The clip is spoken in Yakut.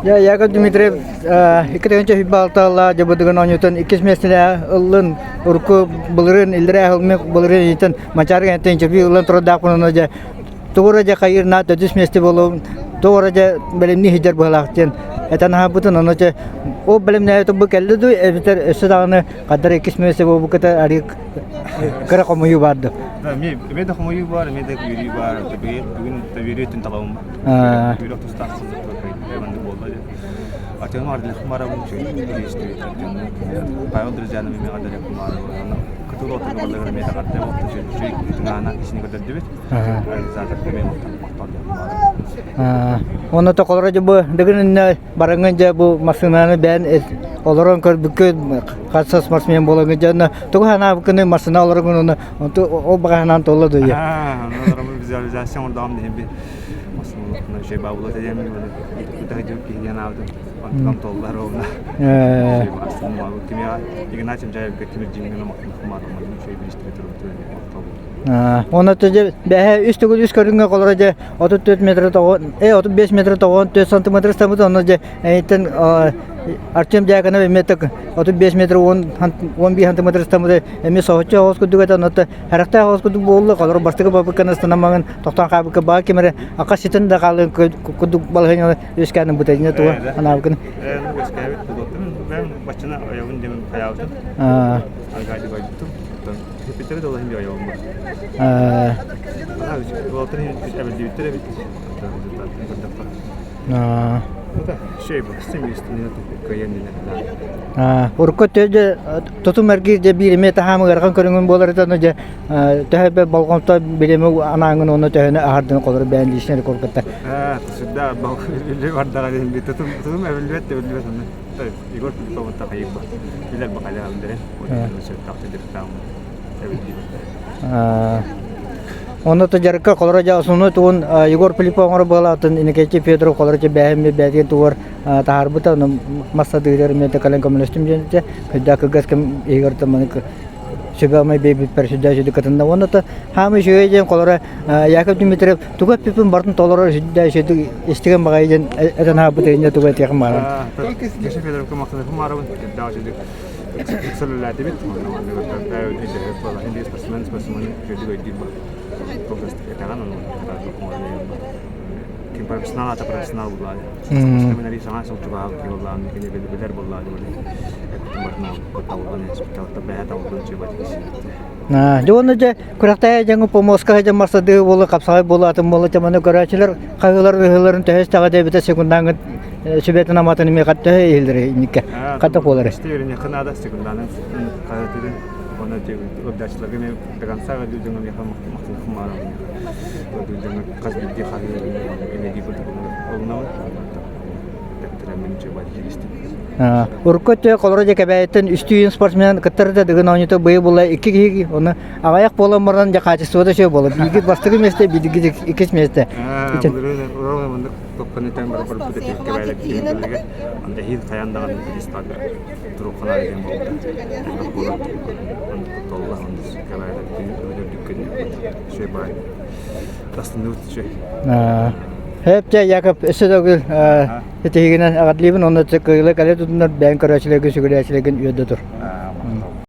Дьэ, Яков Дмитриев 2026 дьыбыдыгын оонньуутун иккис миэстэлээх ыллын урукку былырыын иллэрээ сыл былырыын иитин Мачаар кэнниттэн интервью ылан турардаахпын ону дьэ тугу эрэ дьэ хайыыр наат төрдүс миэстэ буолуом тугу эрэ дьэ бэлэмнии сылдьар быһыылаах диэн этэн аһарбытын ону дьэ ол бэлэмнээбитим бу кэллэ дуу эбэтэр өссө даҕаны хаддар иккис миэстэ буолбукката арыы кыра хомуйуу баар дуу Эмиэ эмиэ да хомуйуу баар, эмиэ да үөрүү баар. Бүгүн үөрүү өттүн талабым. Үөрэх тустаах маннык буолла дии. Артем Ардылехмаровым Павел Друзьяновым эмиэ Ардылехмаровым кытыл отторугалларыгар эмиэ таҕарда үчүгэй тыҥаана кисини көрдөрдүбүт. Организатор эмиэ махтал Онно токолоро дьэ бу дыгын бараҥҥын дьэ бу массыынаны бэйэн олорон көрбүккүн хас спортсмен буолаҥҥын дьэ онно тугу санаабыккыный массыына олоргун онно ол баҕа санаан туолла дуо Визуализация оҥордоҕум диһин би массыына үчүгэй баабыла диэн киһи анаабытым онтукам толлар уонна Игнатий Мжаевка тимир дьиҥҥэ үчүгэй биристигэ турбутун Онно бэһэ үс төгүл үс көрүҥҥэ холоро дьэ 34 метр 35 метр 94 сантиметр ыстаммыт онно дьэ эйиттэн Артем Дьяконов эмиэ 35 метр 11 сантиметр ыстаммыта эмиэ соһуччу оҕус курдук этэ онно харахтаах оҕус курдук буолла холоро бастакы попытканы ыстанаммаҥын тохтоон хаалбыкка баа ким эрэ ака ситэн да хаалыан курдук балаһыанньаны үөскээн ылбыта инньэ туга анаабыкын үөскээбит баччана ойобун диэн хайаабытым аргаайды байбытым Питери да улахан ойобун бар уолаттар эбэлдибиттэр эбит Урукку өттө тутум эргиир дьэ биир эмиэ таһаам ыарахан көрүҥүн буолар этэ, ону дьэ төһө бэ болҕомто билими анааҥын уонна төһөнү аһардын холоро бэйэн личнэй рекордкатта. Сюда бардаҕа тутум тутум эбиллибэт эбиллибэт онно Егор Филиппов тахайыппа билэр бакалаам дэрен Онно то дьарыкка холоро дьа основной тугун Егор Филиппов оҥоро буолаатын Иннокентий Федоров холоро дьэ бэйэм бэйэтин тугар таһаарбыта ону массадыырар эмиэ да кэлэн көмөлөстүм диэн этэ сүрдээх кылгас кэм иһигэр маннык сүбэ-ама биэрбиппэр сүрдээх үчүгэй кытынна уонна то хаамыы үчүгэй диэн холоро Яков Дмитриев тугу эппиппин барытын толорор сүрдээх үчүгэйдик истигэн баҕайы диэн этэн аһарбыта инньэ тугу этиэхим бааран Геша Федоровка махтаныхым баарабын сүрдээх үчүгэйдик ыксаллаатыбыт спортсмен спортсмен үчүгэйдик өйдүүр этэҕин ону ким профессионал ата профессионал буллаады спортсмен саҥа сыл чугаһаабыт киһи буоллаҕына кини билэр буоллаады эппитин барытын табыллан бэйэ табыллан Дьэ уонна дьэ күрэхтэһэ дьэҥҥэ помоска сылдьан марсадыы буола хапсаҕай буола атын буола дьэ маны көрөөччүлэр хаһыылар ыһыыларын төһө истэҕэ диэбитэ секундааҥҥыт сүбэтин аматын эмиэ хат төһө иһиллэр инникке хата буолар Исти үөрэниэххэ наада секундаанан хаһыытыырын уонна ыалдьааччыларга эмиэ до конца дьоҥҥо миэхэ махтаныхым баара дьоҥҥо хас биирдии хаһыы эмиэ курдук олунабын Урукку өттө холоро дьэ Кэбээйиттэн үстүү спортсмен кыттар да Дыгын оонньуута быйыл була икки киһи ону аҕыйах буолан баран дьэ качествота үчүгэй буолар. Бииргит бастакы миэстэ, бииргит иккис миэстэ. Хэп Яков өссө төгүл Ситиһигинэн эҕэрдэлиибин уонна кыайыыла кэлэ тутуннар бэйэҥ көрөөччүлэргин сүгүрүйээччилэргин үөрдэ тур.